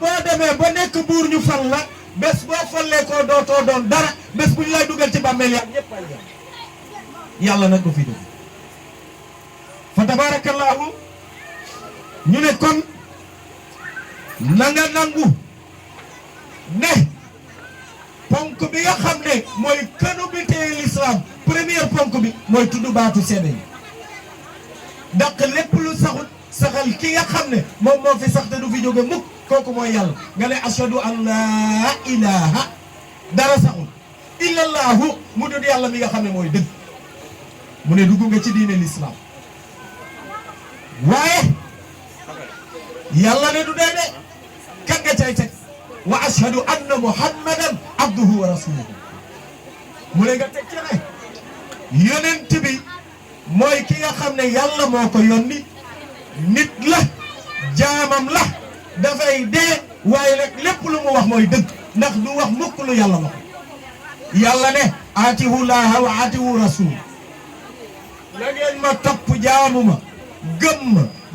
boo demee ba nekk buur ñu fal la bés boo fallee koo dootoo doon dara bés bu ñu lay dugal ci bàmmeel yaa ñëpp ay yàlla nag du fi jóg fa tabaarakallaahu ñu ne kon na nga nangu ne ponk bi nga xam ne mooy kënu bi tee l'islam première ponk bi mooy tudd baatu seede yi daq lépp lu saxul saxal ki nga xam ne moom moo fi sax te du fi jóge mukk kooku mooy yàlla nga ne ashadu an laa ilaha dara saxul illallahu mu dul yàlla mi nga xam ne mooy dëgg mu ne dugg nga ci diine l'islam waaye yàlla ne du dee de kan nga cay teg wa ashhadu anna muhammadan abduhu wa rasuluhu mu ne nga teg ci ne yonent bi mooy ki nga xam ne yàlla moo ko yónni nit la jaamam la dafay dee waaye nag lépp lu mu wax mooy dëgg ndax du wax mukk lu yàlla wax yàlla ne aatihu laaha wa aatihu rasul la ngeen ma topp jaamu ma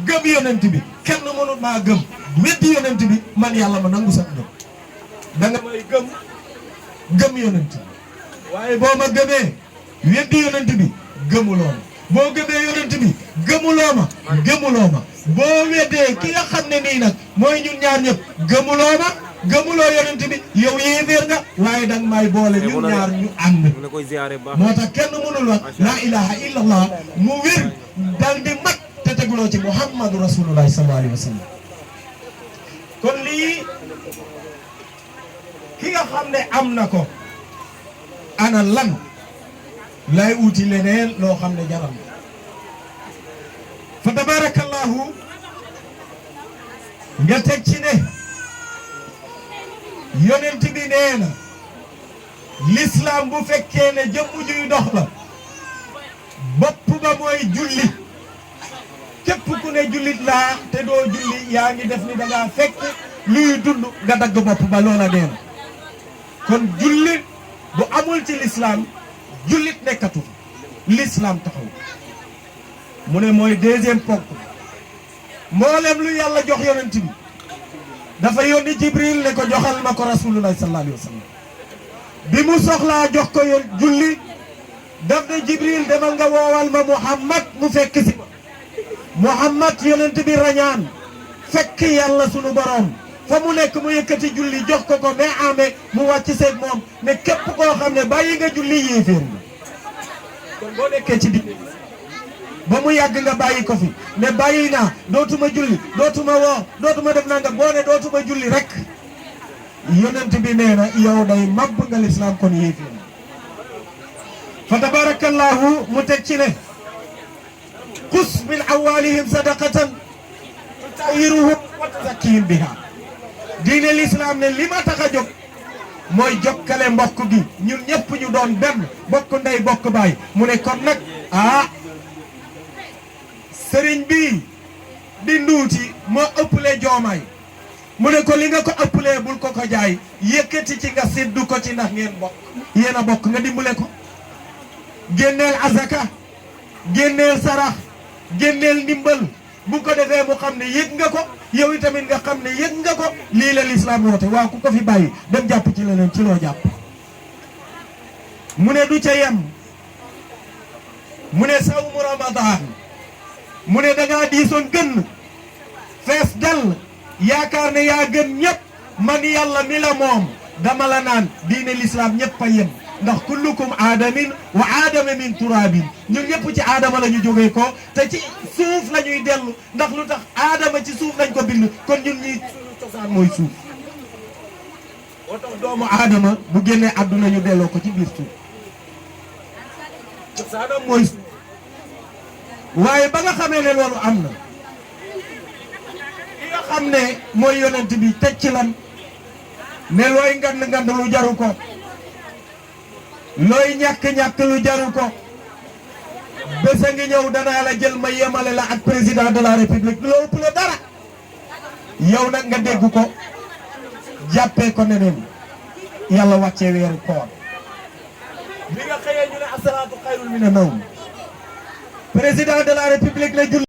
gëm yonent bi kenn mënut maa gëm weddi yonent bi man yàlla ma nangu sax gëm da nga may gëm yonent bi waaye boo ma gëmee weddi yonent bi gëmuloo ma boo gëmee yonent bi gëmuloo ma boo weddee ki nga xam ne nii nag mooy ñun ñaar ñëpp gëmuloo yonent bi yow yéeféer nga waaye danga may boole ñun ñaar ñu ànd moo tax kenn mënul wax laa ilaha illallah mu wér dal di mat te teguloo ci muhammadu rasulullah sallallahu alayhi wa sallam kon lii ki nga xam ne am na ko ana lan lay uti leneen loo xam ne jaram fa tabarakallahu nga teg ci ne yonent bi nee na l'islam bu fekkee ne jëmm juy dox la bopp ba mooy julli képp ku ne jullit laa te doo julli yaa ngi def ni da ngaa fekk luy dund nga dagg bopp ba loola nee na kon julli bu amul ci l'islam jullit nekkatu l'islam taxaw mu ne mooy deuxième ponk mboolem lu yàlla jox yonent bi dafa yónni jibril ne ko joxal ma ko rasulullah sallallahu alayhi wa sallam bi mu soxlaa jox ko yoon julli daf ne jibril demal nga woowal ma muhammad mu fekk si muhammad yonent bi rañaan fekk yàlla sunu borom fa mu nekk mu yëkkati julli jox ko ko mais amee mu wàcc seeg moom ne képp koo xam ne bàyyi nga julli yéeféer la kon boo nekkee ci digg ba mu yàgg nga bàyyi ko fi ne bàyyi naa dootuma julli dootuma woor dootuma def nanga boo ne dootuma julli rek yonent bi nee na yow day mabb nga lislaam kon yéeféer fa tabarakallahu mu teg ci ne xus min awwalihim sadaqatan tutahiruhum wa tuzakkihim biha diine l'islam ne li ma tax a jóg mooy jokkale mbokk gi ñun ñëpp ñu doon benn bokk ndey bokk baay mu ne kon nag sëriñ bii di nduuti moo ëpple joomaay mu ne ko li nga ko ëpple bul ko ko jaay yëkkati ci nga séddu ko ci ndax ngeen bokk yéen a bokk nga dimbale ko génneel azaka génneel sarax génneel ndimbal bu ko defee mu xam ne yëg nga ko yow itamit nga xam ne yëg nga ko lii la lislaam woote waaw ku ko fi bàyyi dem jàpp ci leneen ci loo jàpp mu ne du ca yem mu ne sawmu ramadan mu ne dangaa diisoon gën fees dell yaakaar ne yaa gën ñëpp man yàlla mi la moom dama la naan diine lislaam ñëpp a yem ndax kullukum aadamin wa aadama min turaabin ñun ñëpp ci aadama la ñu jógee ko te ci suuf la ñuy dellu ndax lu tax aadama ci suuf lañ ko bind kon ñun ñi suñu cosaan mooy suuf moo tax doomu aadama bu génnee àdduna ñu delloo ko ci biir suuf cosaanam mooy suuf waaye ba nga xamee ne loolu am na li nga xam ne mooy yonent bi teg ci lan ne looy ngand lu jaru ko looy ñàkk lu jaru ko bés a ngi ñëw danaa la jël ma yemale la ak président de la république loo ëpp la dara yow nag nga dégg ko jàppee ko neneen yàlla wàccee weeru koor bi nga xëyee ñu ne asalaatu xayrun mina nawm président de la république la julli